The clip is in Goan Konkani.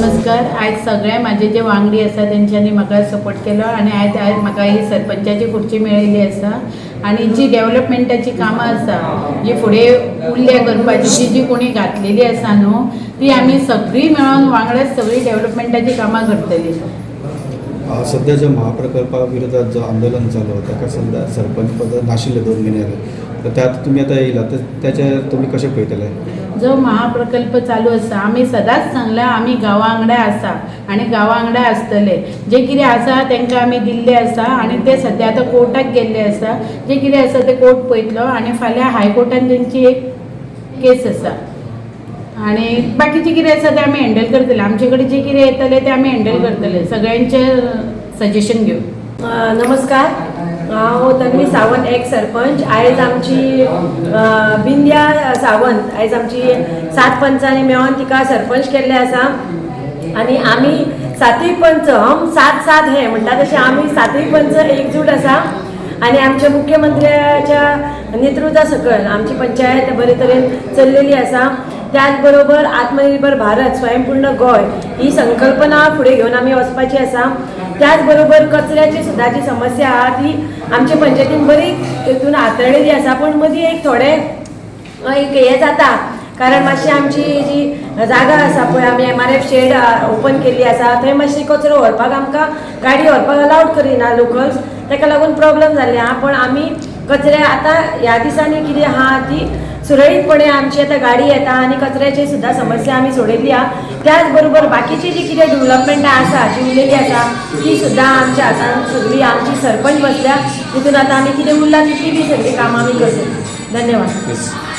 नमस्कार. आयज सगळे म्हाजे जे वांगडी आसा तेंच्यांनी म्हाका सपोर्ट केलो आनी आयज म्हाका ही सरपंचाची खुर्ची मेळिल्ली आसा आनी जी डेवलपमेंटाची कामां आसा जी फुडें उरल्या करपाची जी जी कोणी घातलेली आसा न्हू ती आमी सगळीं मेळोन वांगडाच सगळीं डेवलपमेंटाची कामां करतली. सध्या जो महाप्रकल्पा विरोधात जो आंदोलन चालू आहे, ताका सध्या सरपंच पद नाशिल्लें 2 म्हयने जाले, तर त्यात तुमी आतां येयला तर त्याचेर तुमी कशें पळयतले? जो महाप्रकल्प चालू आसा, आमी सदांच सांगलां, आमी गांवा वांगडा आसा आनी गांवा वांगडा आसतले. जे कितें आसा तांकां आमी दिल्लें आसा आनी ते सद्या आतां कोर्टाक गेल्ले आसा. जे कितें आसा ते कोर्ट पळयतलो आनी फाल्यां हायकोर्टान तेंची एक केस आसा आनी बाकीचें कितें आसा तें आमी हँडल करतले. आमचे कडेन जें कितें येतलें तें आमी हँडल करतले सगळ्यांचें सजेशन घेवन. नमस्कार, हांव तन्वी सावंत, एक्स सरपंच. आयज आमची बिंद्या सावंत, आयज आमची सात पंचांनी मेळोन तिका सरपंच केल्लें आसा आनी आमी सातूय पंच, हम सात सात हे म्हणटा तशें आमी सातूय पंच एकजूट आसा आनी आमच्या मुख्यमंत्र्याच्या नेतृत्वा सकयल आमची पंचायत बरे तरेन चल्लेली आसा. त्याच बरोबर आत्मनिर्भर भारत, स्वयंपूर्ण गोंय ही संकल्पना फुडें घेवन आमी वचपाची आसा. त्याच बरोबर कचऱ्याची सुद्दां जी समस्या आहा ती आमच्या पंचायतीन बरी हितून हाताळलेली आसा, पूण मदीं एक थोडे एक हें जाता, कारण मातशी आमची जी जागा आसा पळय, आमी एमआरएफ शेड ओपन केल्ली आसा, थंय मातशी कचरो व्हरपाक आमकां गाडी व्हरपाक अलावड करिना लोकल्स. ताका लागून प्रॉब्लम जाल्ले आहा. पण आमी कचरे आतां ह्या दिसांनी कितें आहा ती सुरळीतपणे आमची आतां गाडी येता आनी कचऱ्याची सुद्दां समस्या आमी सोडयल्ली आहा. त्याच बरोबर बाकीची जी कितें डेवलपमेंटां आसा, जी उरलेली आसा, ती सुद्दां आमच्या हातान सगळी आमची सरपंच बसल्या. तितून आतां आमी कितें उरला तितली बी सगळीं कामां आमी करतली. धन्यवाद. येस.